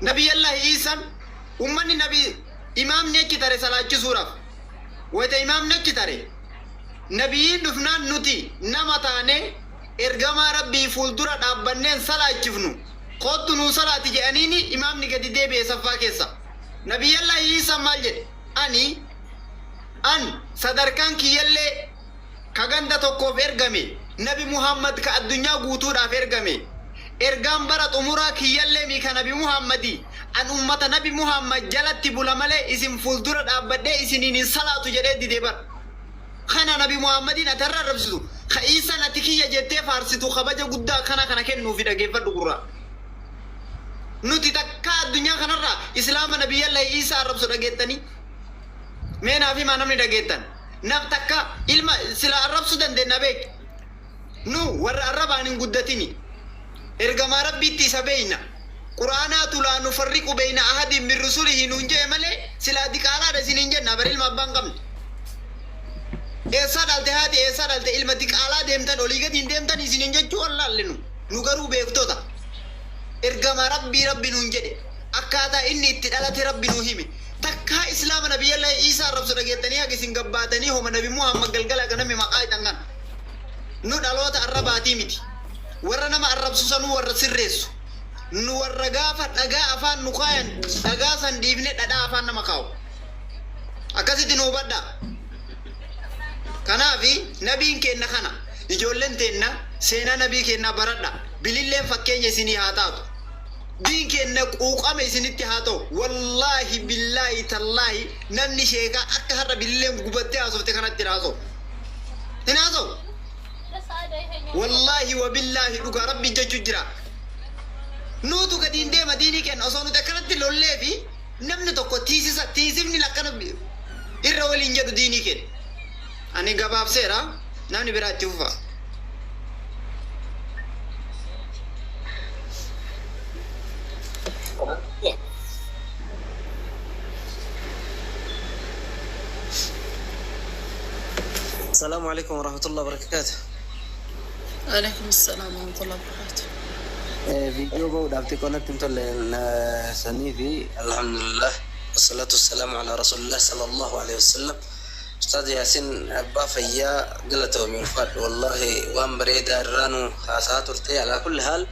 Nabiyyallaahi Iisaan ummanni nabi imaamni achi tare salaachisuudhaaf wayta imaamni achi tare nabiyyiin dhufnaan nuti nama taanee ergamaa Rabbii fuuldura dhaabbannee hin salaachifnu koottu nuu salaati je'aniini imaamni gadi deebi'e saffaa keessa. Nabiyyallaahi Iisaan maal jedhe? Ani an sadarkaan kiyyallee ka ganda tokkoof ergame, Nabi Muhammad ka addunyaa guutuudhaaf ergame. Ergaan bara xumuraa kiyyallee mii ka Nabi Muhammadi, an ummata Nabi Muhammad jalatti bula malee isin fuuldura dhaabbadhee isiniin hin salaatu jedhee dide bar. Kana Nabi Muhammadiin ati har'a arrabsitu, ka Iisaan ati kiyya jettee faarsitu kabaja guddaa akkanaa kana kennuufi dhageeffadhu gurraa. Nuti takkaa addunyaa kanarraa Islaama Nabiyyallahi Iisaa arrabsu dhageettanii? Mee naaf himaa namni dhageettan. Naf takka ilma sila arrabsu dandeenna beeki. Nu warra arrabaan hin guddatini. Ergamaa Rabbiitti isa beeyna. Qur'aanaatu laa nufarriqu beeyna ahadin min rusulihi nuun je'e malee silaa diqaalaadha isiniin jenna bar ilma abbaa hin qabne. Eessaa dhalte haati eessaa dhalte ilma diqaalaa deemtan olii gadi hin deemtan isiniin jechuu wallaalle nu. Nu garuu beektota. Ergamaa Rabbii Rabbi nuun jedhe. Akkaataa inni itti dhalate Rabbi nuu hime. Takkaa Islaama Nabiyyallaahi Iisaa arrabsu dhageettanii haga isin gad baatanii homa Nabi Muhammad galgala ganame maqaa hitan kana. Nu dhaloota arrabaatii miti. Warra nama arrabsu sanuu warra sirreessu. Nu warra gaafa dhagaa afaan nu kaayan dhagaa san dhiifnee dhadhaa afaan nama kaawu. Akkasitti nu hubadhaa. Kanaafi Nabiin keenna kana. Ijoolleen teenna seenaa Nabii keennaa baradhaa. Bililleen fakkeenya isinii haa taatu. Diin keenna quuqama isinitti haa ta'u. Wallaahi billaahi tallaahi namni sheekaa akka har'a bililleen gubattee haasofte kanatti hin haasawu. Hin haasawu. Wallaahi wa billaahi dhugaa rabbii jechu jira. Nuutu gadiin deema diinii keenna osoo nuti akkanatti lollee fi namni tokko tiisisa tiisifni akkana irra waliin jedhu diinii keenna. Ani gabaabseera namni biraa itti fufa. السلام عليكم ورحمة الله وبركاته. عليكم السلام ورحمة الله وبركاته. Viidiyoo bahuudhaaf xiqqoo natti hin tolle sanii fi alhamdulillah wasalaatu wassalaamu ala rasulillah sallallahu alaihi wasallam. Ustaaz Yaasin abbaa fayyaa galatoomi ulfaadhu wallaahi waan bareedaa irraa nu haasahaa turte alaa kulli haal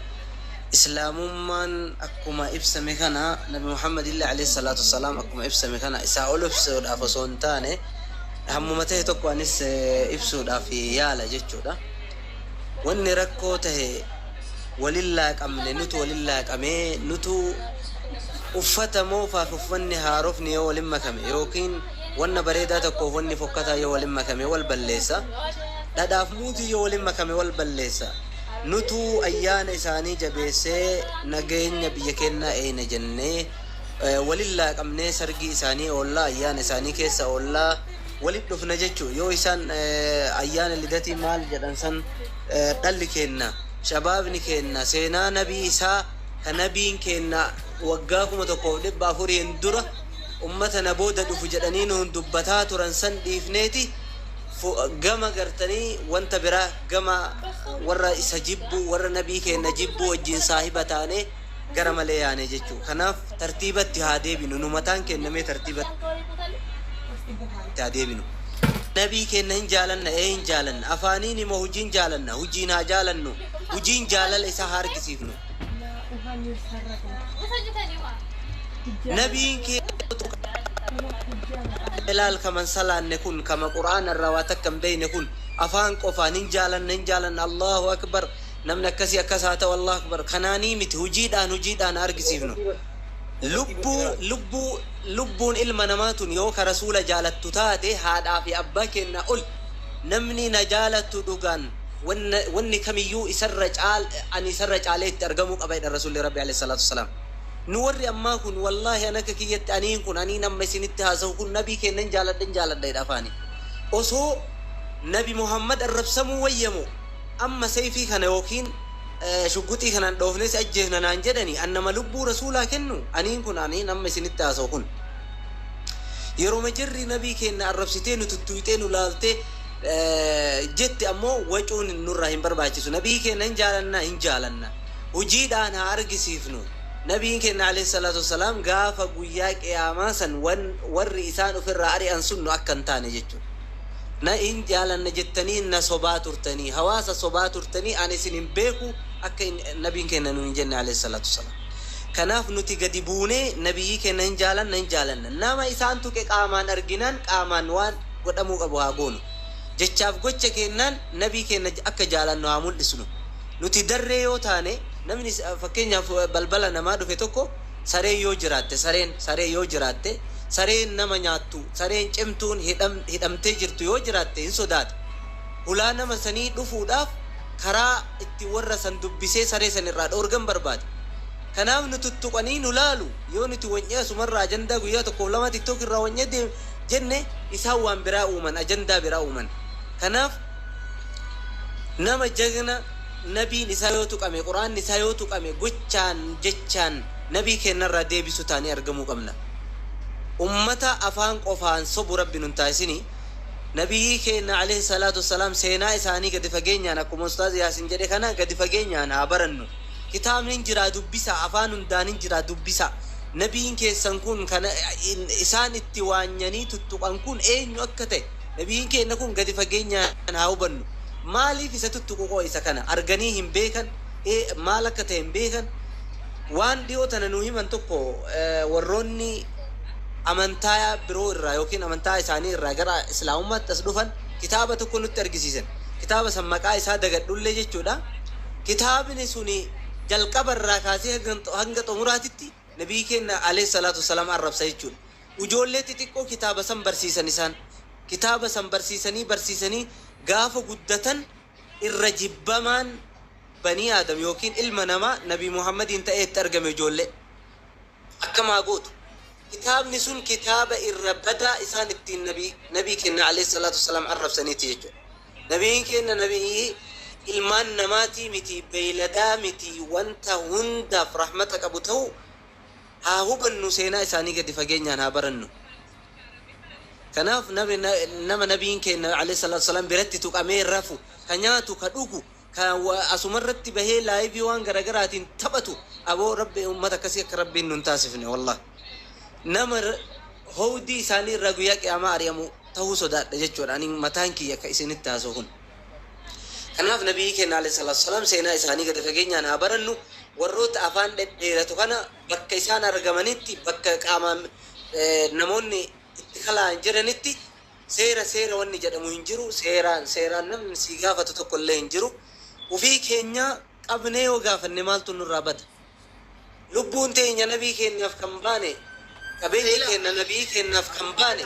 islaamummaan akkuma ibsame kana nabi Muhammad illee alayhi salaatu wassalaam akkuma ibsame kana isaa ol ibsuudhaaf osoo hin taane hammuma tahe tokko anis ibsuudhaaf yaala jechuudha. Wanni rakkoo tahe walin laaqamne nutu walin laaqamee nutu uffata moofaa fi uffanni haarofni yoo walin makame yookiin Wanna bareedaa tokkoof wanni fokkataa yoo walin makame wal balleessa. Dhadhaaf muuziin yoo walin makame wal balleessa. Nutu ayyaana isaanii jabeessee nageenya biyya keennaa eeyna jennee walin laaqamnee sargii isaanii oollaa, ayyaana isaanii keessa oollaa walit dhufna jechu. Yoo isaan ayyaana lidatii maal jedhan san dhalli keenna, shabaabni keenna seenaa nabii isaa ka nabiin keenna waggaa 1400n dura ummata na booda dhufu jedhanii nuun dubbataa turan san dhiifneeti gama gartanii wanta biraa gama warra isa jibbu warra nabii keenna jibbu wajjiin saahiba taanee gara malee yaane jechuu. Kanaaf tartiibatti haa deebinu, nu mataan keenna mee tartiibatti haa deebinu. Nabii keenna hin jaalanna? Ee hin jaalanna. Afaaniini moo hujiin jaalanna? Hujiin haa jaalannu, hujiin jaalala isaa haa argisiifnu. Nabiin keenya ilaal kaman salaanne kun kama qur'aana irraa waa takka hin beeyne kun afaan qofaan hin jaalanna hin jaalanna Allahu akbar namni akkasii akkas haa ta'u Allahu akbar kanaanii miti hujiidhaan hujiidhaan haa argisiifnu lubbuu lubbuu lubbuun ilma namaa tun yoo ka rasuula jaalattu taate haadhaa fi abbaa keennaa ol namni na jaalattu dhugaan Wanna wanni kamiyyuu isarra caal ani isarra caalee itti argamuu qaba jedhan Rasuulli Rabbi alayhi salaatu wassalaam. Nu warri ammaa kun wallaahi an akka kiyyatti aniin kun aniin amma isinitti haasahu kun nabii keenna hin jaaladha hin jaaladha jedha afaanii. Osoo nabi Muhammad arrabsamuu wayya moo amma sayfii kana yookiin shugguxii kanaan dhoofnee si ajjeefna naan jedhani an nama lubbuu Rasuulaa kennu aniin kun aniin amma isinitti haasahu kun. Yeroma jarri nabii keenna arrabsitee nu tuttuyxee nu laaltee jette ammoo wacuun nurraa hin barbaachisu. Nabii keenna hin jaalanna? Hin jaalanna. Hujiidhaan haa argisiifnu. Nabiin keenya alayhi salaatu wassalaam gaafa guyyaa qiyaamaa san warri isaan ofirraa ari'an sun nu akka hin taane jechuudha. Na hin jaalanna jettanii na sobaa turtanii, hawaasa sobaa turtanii, ani isin hin beeku akka nabiin keenya nu hin jenne alayhi salaatu wassalaam. Kanaaf nuti gadi buunee nabiyyi keenya hin jaalanna, hin jaalanna. Nama isaan tuqe qaamaan arginaan qaamaan waan godhamuu qabu haa goonu. Jechaaf gocha kennaan nabii keenya akka jaalannu haa mul'isnu. Nuti darree yoo taane, namni fakkeenyaaf balbala namaa dhufe tokko sareen yoo jiraatte, sareen saree yoo jiraatte, sareen nama nyaattu, sareen cimtuun hidhamtee jirtu yoo jiraatte, hin sodaata. Hulaa nama sanii dhufuudhaaf karaa itti warra san dubbisee saree san irraa dhoorgan barbaada. Kanaaf nu tuttuqanii nu laalu. Yoo nuti wanyee asumarraa ajandaa guyyaa tokkoof lama TikTok irraa wanyee jenne, isaan waan biraa uuman, ajandaa biraa uuman. Kanaaf nama jagna nabiin isaa yoo tuqame, quraanni isaa yoo tuqame, gochaan jechaan nabii keenyarraa deebisu taanii argamuu qabna. Ummata afaan qofaan sobu Rabbi nun taasisini. Nabiyyi keenya alayhi salaatu wassalaam seenaa isaanii gadi fageenyaan, akkuma Ustaaz Yaasin jedhe kana, gadi fageenyaan haa barannu. Kitaabni hin jiraa, dubbisa. Afaan hundaan hin jiraa, dubbisa. Nabiin keessan kun kana isaan itti waanyanii tuttuqan kun eenyu akka ta'e, nabiin keenya kun gadi fageenyaan haa hubannu. Maaliif isa tuttuqu? Qoo isa kana arganii hin beekan, maal akka ta'e hin beekan. Waan dhiyoo tana nuu himan tokko, warroonni amantaa biroo irraa yookiin amantaa isaanii irraa gara islaamummaatti as dhufan kitaaba tokko nutti argisiisan. Kitaaba san maqaa isaa dagadhullee jechuudha. Kitaabni suni jalqaba irraa kaasee hanga xumuraatitti nabii keenya alayhi salaatu wasalaam arrabsa jechuudha. Ijoollee xixiqqoo kitaaba san barsiisan, isaan kitaaba san barsiisanii barsiisanii gaafa guddatan irra jibbamaan banii Aadam yookiin ilma namaa Nabii Muhammadiin ta'ee itti argame. Ijoollee akkamaa gootu? Kitaabni sun kitaaba irra badaa isaan ittiin nabii keenya alayhi salaatu wasalaam arrabsaniiti jechuudha. Nabiin keenya nabii ilmaan namaatii miti, beeyladaa miti, wanta hundaaf rahmata qabu ta'u haa hubannu. Seenaa isaanii gadi fageenyaan haa barannu. Kanaaf nama nabiin keenya alayhi salaatu wasalaam biratti tuqamee rafu, ka nyaatu, ka dhugu, ka asumarratti bahee live waan garagaraatiin taphatu, aboo Rabbi ummata akkasii akka Rabbiin nun taasifne. Wallah, nama howdii isaanii irraa guyyaa qiyaamaa ari'amu ta'uu sodaadha jechuudha ani mataan kiyya akka isinitti haasa'u kun. Kanaaf nabiyyi keenya alayhi salaatu wasalaam seenaa isaanii gadi fageenyaan haa barannu. Warroota afaan dhedheeratu kana bakka isaan argamanitti, bakka qaamaan namoonni itti kalaa'an jiranitti, seera seera wanni jedhamu hin jiru. Seeraan seeraan namni si gaafatu tokko illee hin jiru. Ufii keenya qabnee yoo gaafanne maaltu nurraa bada? Lubbuun teenya nabii keenyaaf kan baane, qabeenyi keenya nabii keenyaaf kan baane,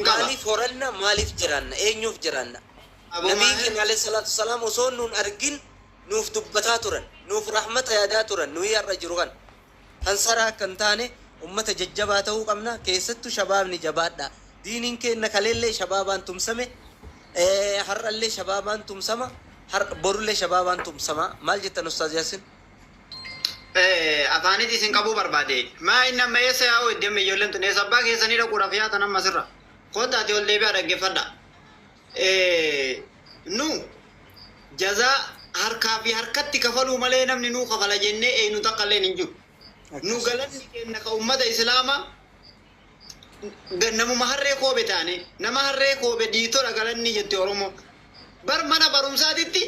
maaliif horanna? Maaliif jiraanna? Eenyuuf jiraanna? Nabii keenya alayhi salaatu wasalaam osoo nuun argin nuuf dubbataa turan, nuuf rahmata yaadaa turan. Nuyi har'a jiru kan hansaraa akka hin taane ummata jajjabaa ta'uu qabna. Keessattuu shabaabni jabaadha. Diiniin keenya kaleellee shabaabaan tumsame, har'allee shabaabaan tumsama, borullee shabaabaan tumsama. Maal jettan, Ustaaz Yaasin? Afaaniti isin qabuu barbaade. Maa inni amma eessa yaa'u itti amma ijoolleen tun eessa abbaa keessanii dhaquudhaaf yaatan amma asirra. Kootaati ol deebi'aa, dhaggeeffadha. Nu jazaa harkaa fi harkatti kafaluu malee namni nuu kafala jennee eenyu takka illee hin jiru. Nu galanni keenya ka ummata Islaamaa namuma harree koobe taane, nama harree koobe dhiitodha galanni jette Oromoo. Bar mana barumsaatitti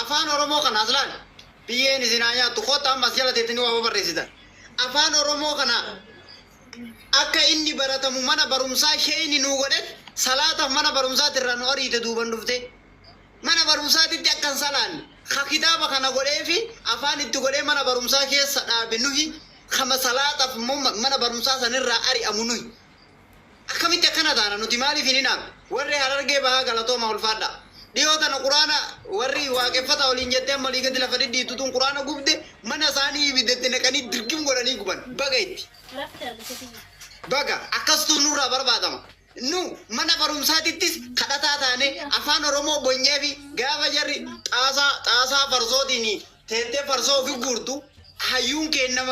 afaan Oromoo kana as laal, biyyeen isin haa nyaattu. Kottaa amma as jala teettanii waa barreessitan. Afaan Oromoo kana akka inni baratamu mana barumsaa sheeyni nuu godhe, salaataaf mana barumsaati irraa nu ariite duuban dhufte. Mana barumsaatitti akka hin salaanne ka kitaaba kana godhee fi afaan itti godhee mana barumsaa keessa dhaabe nuhi, kama salaataaf immoo mana barumsaa sanirraa ari'amu nuhi. Akkamitti akkana taana nuti? Maaliif hin hinaafne? Warri Harargee Bahaa, galatooma, ulfaadha. Dhiyoo tana quraana warri waaqeffata waliin jettee amma olii gadi lafa dhidhiittu tun quraana gubde, mana isaanii ibiddatti naqanii dirgim godhanii guban. Baga itti. Baga akkasitu nurraa barbaadama. Nu mana barumsaatittis kadhataa taane afaan Oromoo bonyee fi gaafa jarri xaasaa xaasaa farsootiin teettee farsoo ofi guurtu, hayyuun keenya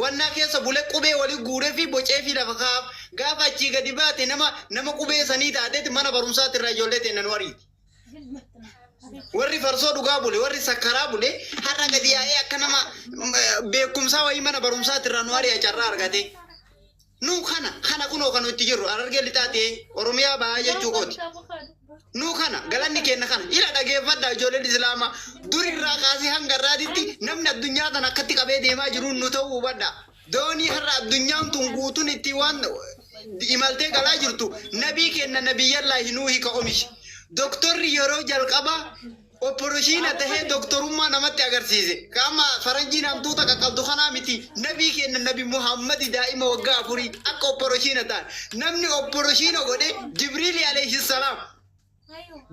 wannaa keessa bulee qubee walii guuree fi bocee fi lafa kaa'aaf. Gaafa achii gadi baate nama nama qubee sanii taateeti mana barumsaatti irraa ijoollee teenya nu ariiti. Warri farsoo dhugaa bule, warri sakkaraa bule har'a gadi yaa'ee akka nama beekumsaa wayii mana barumsaati irraa nu ari'a carraa argate. Nu kana kana kunoo kan itti jirru Harargee lixaa ta'ee Oromiyaa bahaa jechuu kooti. Nu kana galanni keenna kana ila dhageeffadhaa ijoolleen Islaamaa dur irraa kaasee hanga har'aatitti namni addunyaa tana akkatti qabee deemaa jiruun nu ta'uu hubadhaa. Doonii har'a addunyaan tun guutuun itti waan imaltee galaa jirtu nabii keenna nabiyyallaahi Nuuhi ka omishe. Doktorri yeroo jalqabaa Opporoshiina tahee doktorummaa namatti agarsiise. Ka amma faranjiin hantuuta qaqqabdu kanaa miti. Nabii keenna nabi Muhammadi daa'ima waggaa afurii akka opporoshiina ta'an. Namni opporoshiina godhe Jibriili alayhi salaam.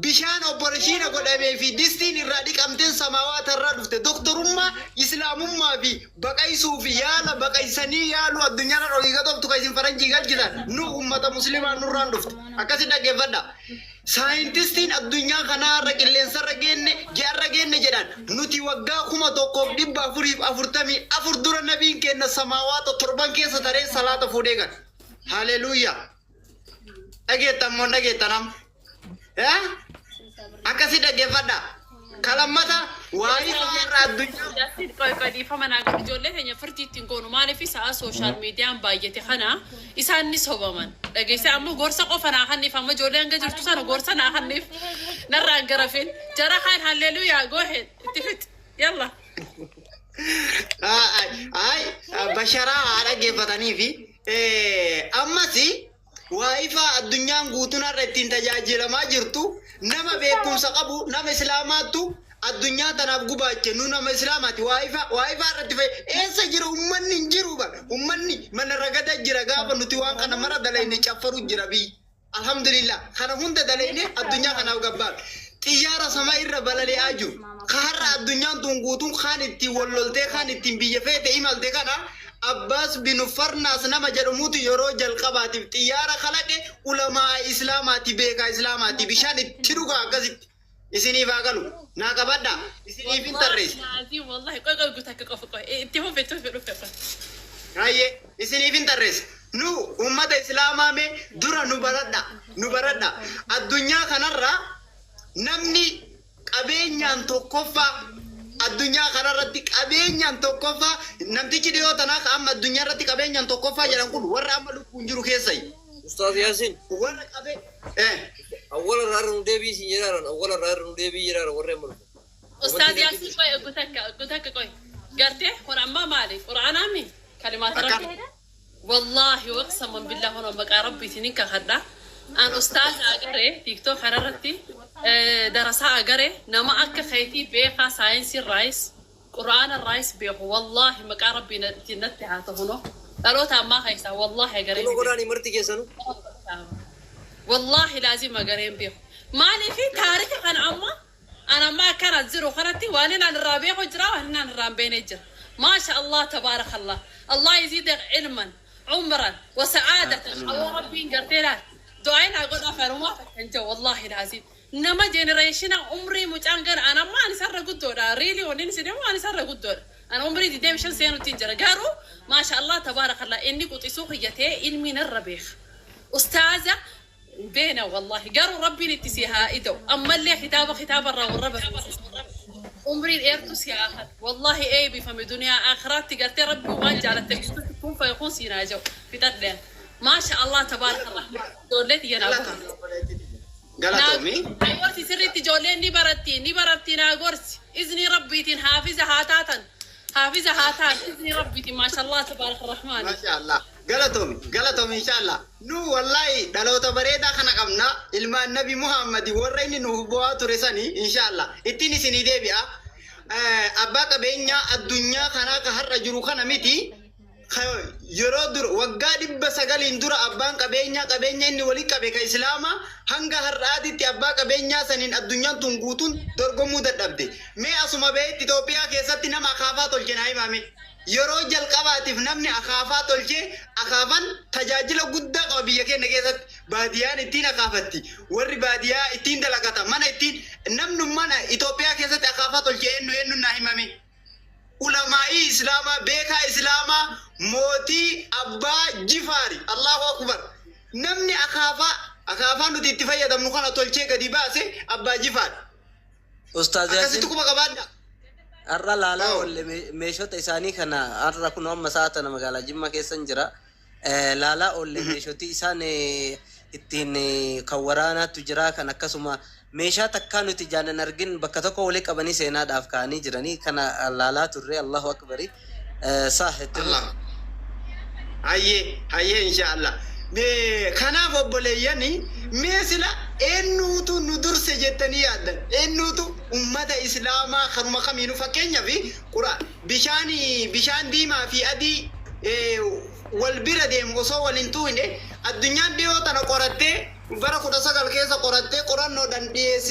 Bishaan opporoshiina godhamee fi distiin irraa dhiqamteen samaawaata irraa dhufte. Doktorummaa Islaamummaa fi baqaysuu fi yaala baqaysanii yaaluu addunyaarra olii gad ooftu ka isin faranjii galchitan nu ummata muslimaa nurraan dhufte. Akkasi dhaggeeffadhaa. Saayintistiin addunyaa kanaa har'a qilleensarra geenne, ji'arra geenne jedhan. Nuti waggaa 1444 dura nabiin keenna samaawaata torban keessa taree salaata fuudhee gale. Haleluuyaa. Dhageettan moo hin dhageettan amma? Eh? Akkasi dhaggeeffadhaa. Ka lammata waa'ee har'a addunyaa Yaasiin qoy qoy dhiifama naa godhi ijoollee teenya firtii ittiin goonu maaliif sa'a sooshaal miidiyaan baay'ate kana isaan ni sobaman dhageessee amma gorsa qofa naa kanniif amma ijoollee hanga jirtu sana gorsa naa kanniif narraan garafin jara kaan halleluyaa go ahead itti fixi yalla. Ay, basharaa haa dhaggeeffatanii fi ammas Waa'ifaa addunyaan guutuun har'a ittiin tajaajilamaa jirtu nama beekumsa qabu nama islaamaattu addunyaa tanaaf gubaache nu nama islaamaati waa'ifaa waa'ifaa irratti fa'i eessa jira ummanni hin jiru bar ummanni mana ragada jira gaafa nuti waan kana mara dalayne caffaru jira biyyi alhamdulillah kana hunda dalayne addunyaa kanaaf gabbaan xiyyaara sama irra balali'aa jiru ka har'a addunyaan tun guutuun kaan ittiin wal loltee kaan ittiin biyya feete imalte kana Abbaas binu Farnaas nama jedhumutu yeroo jalqabaatiif xiyyaara kalaqe ulamaa'a Islaamaati beekaa Islaamaati bishaan itti dhugaa akkasitti isiniif haa galu naa qabadhaa isiniifin Wallaahi tarreessa. laaziim wallaahi qoy qoy guutaa akka qofa qoy itti fufi itti fufi dhufe qoy. Hayyee isiniifin tarreessa. Nu ummata Islaamaa mee dura nu baradhaa nu baradhaa addunyaa kanarraa namni Qabeenyaan tokkoffaa addunyaa kanarratti qabeenyaan tokkoffaa namtichi dhiyoo tanaa ka amma addunyaa irratti qabeenyaan tokkoffaa jedhan kun warra amma lubbuun jiru keessayi. Ustaaz Yaasin, Warra qabe eh. awwala irraa irra nu deebii siin jedhaaran, awwala irraa irra nu deebii jedhaaran warri amma dhufe. Ustaaz Yaasin qoy oggu takka oggu takka qoy. Gartee kun ammaa maali? Qur'aanaami? Kalimaata Akka rabbi. Wallaahi waqsaman billah kunoo maqaa rabbiitiin hin kakadha. An ustaaza agare tiktok kanarratti darasaa agare nama akka keetii beekaa saayinsii irraayis qur'aana irraayis beeku wallaahi maqaa rabbii natti natti haa ta'u no dhaloota ammaa keessaa wallaahi agaree Follow ni beeku. godhaanii marti keessanu. Wallaahi laazim agaree hin beeku. Maaliif taarika kana amma An amma akkan as jiru kanatti waanin an irraa beeku jira waanin an irraa hin beekne jira. Maasha Allah tabaarakallah. Allah yaziidak ilman, umran, wa sa'aadatan. Aboo Rabbiin gartee laal. Du'aayi naa godhaaf anumaa takka hin jiru wallaahi laaziim. Nama generationa umrii mucaan gara an amma an isarra guddoodha. Really wannin isin himu an isarra guddoodha. An umrii 25 seenutti hin jira. Garuu maasha Allah tabaarakallah inni quxisuu kiyya ta'ee ilmii narra beeka. Ustaaza Beena wallahi garuu rabbiin itti si haa ida'u ammallee kitaaba kitaaba irraa warra barsiisa umrii dheertu si haa kanu wallahi eebifame duniyaa akhiraatti gartee rabbi waan jaalatte guututti kun fayakuun siin haa ja'u fixadhe maasha allah tabaaraka rahmaan ijoollee tiyya naa Galatoomi gorsi obboleettii tiyya. naa Galatoomi. gorsi sirriitti ijoolleen ni baratti ni baratti naa gorsi iznii rabbiitiin haafiza haa taatan haafiza haa ta'an iznii rabbiitiin maasha allah tabaaraka rahmaani. Masha Allah. Galatoomi galatoomi inshallah nu wallahi dhaloota bareedaa kana qabna ilmaan nabi muhammadi warra inni nuuf bu'aa ture sani inshallah ittiin isinii deebi'a abbaa qabeenyaa addunyaa kanaa ka har'a jiru kana miti ka yeroo dura waggaa 900n dura abbaan qabeenyaa qabeenya inni wali qabe ka islaamaa hanga har'aatitti abbaa qabeenyaa saniin addunyaan tun guutuun dorgomuu dadhabde mee asuma beetti Itoophiyaa keessatti nama akaafaa tolche naa himaa mee. Yeroo jalqabaatiif namni akaafaa tolchee akaafan tajaajila guddaa qaba biyya keenya keessatti. Baadiyaan ittiin akaafatti. Warri baadiyaa ittiin dalagata. Mana ittiin namnummaan Itoophiyaa keessatti akaafaa tolche eenyu eenyuun naa himame. Ulamaa'ii Islaamaa beekaa Islaamaa mootii abbaa Jifaari. Allahu Akbar. Namni akaafaa akaafaa nuti itti fayyadamnu kana tolchee gadi baase abbaa Jifaari. Ustaaz Akkasitti Yaasin quba qabaadha. har'a laalaa Oh. oolle meeshota isaanii kana har'a kun amma sa'a tana magaalaa Jimma keessan jira. Laalaa oolle meeshoti isaan ittiin kan waraanaatu jira, kan akkasuma meeshaa takkaa nuti jaanan argin bakka tokko walii qabanii seenaadhaaf ka'anii jiranii kana laalaa turre. Allahu akbari. Saa itti Allah. Hayyee, hayyee, inshaallah. Mee kanaaf obboleeyyani, mee sila eenyuutu nu durse jettanii yaaddan? Eenyuutu ummata islaamaa kanuma kamiinuu, fakkeenyaaf qura bishaan bishaan diimaa fi adii wal bira deemu osoo wal hin tuqne addunyaan dhiyoo tana qorattee bara 19 keessa qorattee qorannoodhaan dhiyeessite.